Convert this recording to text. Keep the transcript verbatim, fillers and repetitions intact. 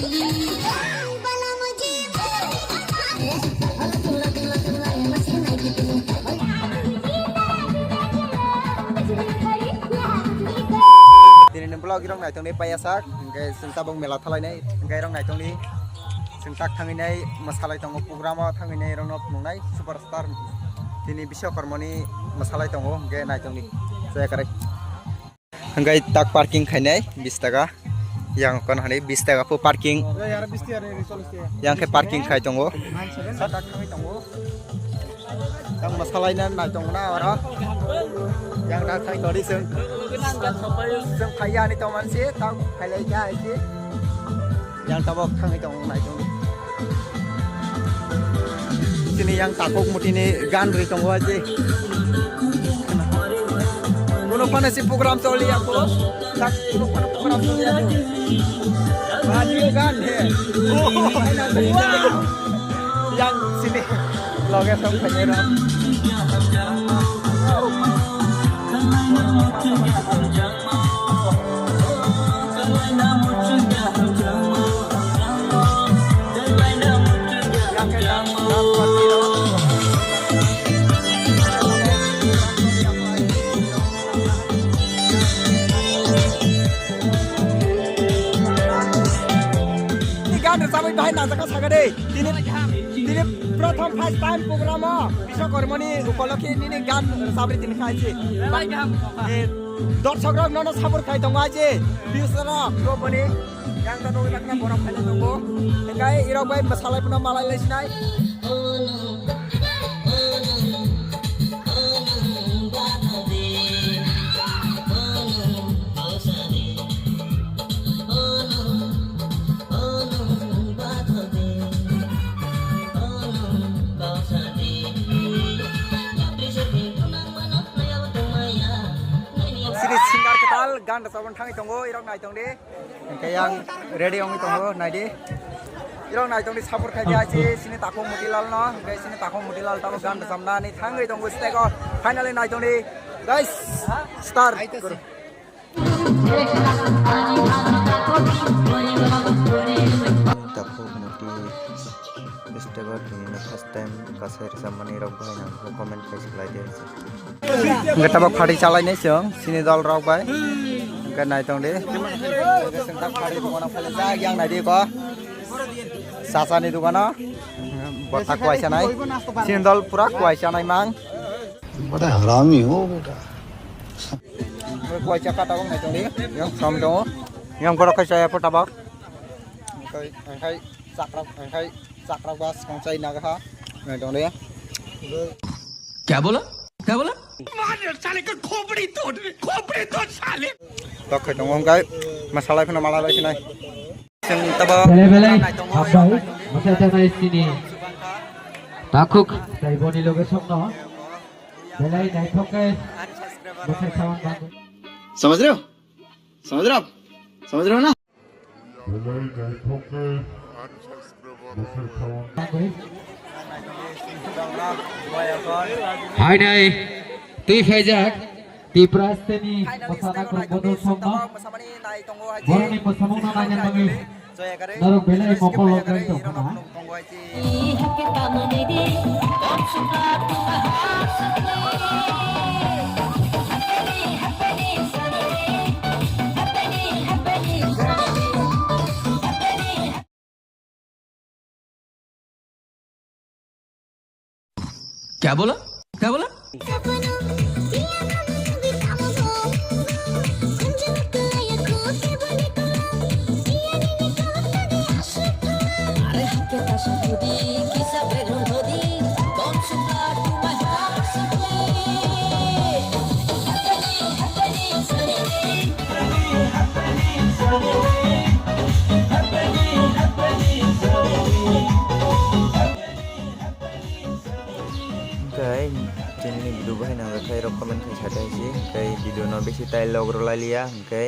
Tini ni vlog rok naitongni paiyasak, hingke chwng tabuk mela thalainai, hingke rok naitongni chwng tak thangwi nai mwsalai tongo, program o thangwi nai rokno phunuknai superstar tini Biswakarmani mwsalai tongo, hingke naitongni chaya kwrwi. Hingke tak parking khainai bis taka, yang kono hani bis taka po parking, yang khe parking khai tongo. Tang mwsalaina nai tongna oro. Yang dak thai tori seng. Seng phai ya ni tong mansi, tang phai lai ya isi. Yang tabok thangwi tong nai tong. Sini yang takuk muti ni gan ri tongo aji. Kono phano si program choli ya ko. Tak kono phano program choli ya ko. Aji gan he. Yang sini loge song khaye ro. Ni gan rwchabwi bahai najaka saga de. Tini, tini prothom first time program o Biswakarmani upolokhe nini gan rwchabwi tini khai si. Eh, dorshok rok nono support khai tongo aji. Views rok, bro, boni. Yang ta nugwi lakna borok phai tongo. Hingkai irok bai mwsalai phano malai lai sinai. Sini singer kwtal gan rwchabna thangwi tongo, irok nai tong di. Hingke yang ready wngwi tongo, nai di. Irok nai tong di, support khai di aji sini Takhuk Motilal no, hingke sini Takhuk Motilal tamo gan rwchabna ni thangwi tongo stage o. Finally nai tong di, guys, star. Takhuk Moti festival ni first time kasai rwchapmani rok bahai nang comment khai se khlai di. Hingke tabok party chalai nai chwng sini dol rok bai. Hingke nai tong di. Hingke chwng tak party dukano phai jak yang nai di ko. Sasani dukano. Bota kuaisa nai. Sini dol pura kuaisa nai mang. Bada harami ho beta. Kuaisa ka tabok nai tong di. Yang som tongo. Yang borok khai chaya po tabok. Hingke, hingke chakrak, hingke chakrak bas kong chai naga ha. Nai tong di. क्या बोला? क्या बोला? मार साले का खोपड़ी तोड़, खोपड़ी तोड़ साले। Tok khai tongo hingke mwsalai phano malai lai sinai. Chwng tabo belai belai nai tongo, hambai, nai tongo. Mwsai tanai sini Takhuk tei boni loge songno belai naithok khe mwsai sawan bangwi. समझ रहे हो? समझ रहे हो आप? समझ रहे हो ना? Hai nai, twi phaijak, Tipra steni mwsana kwrwng bodol songno, borokni mwsamungno naina bagwi norok belai mokol logai tongkha na. क्या बोला? क्या बोला? Hingke chini ni video bahai nang khe rok comment khai sa thai si, hingke video no bisi tai log rw lai liya, hingke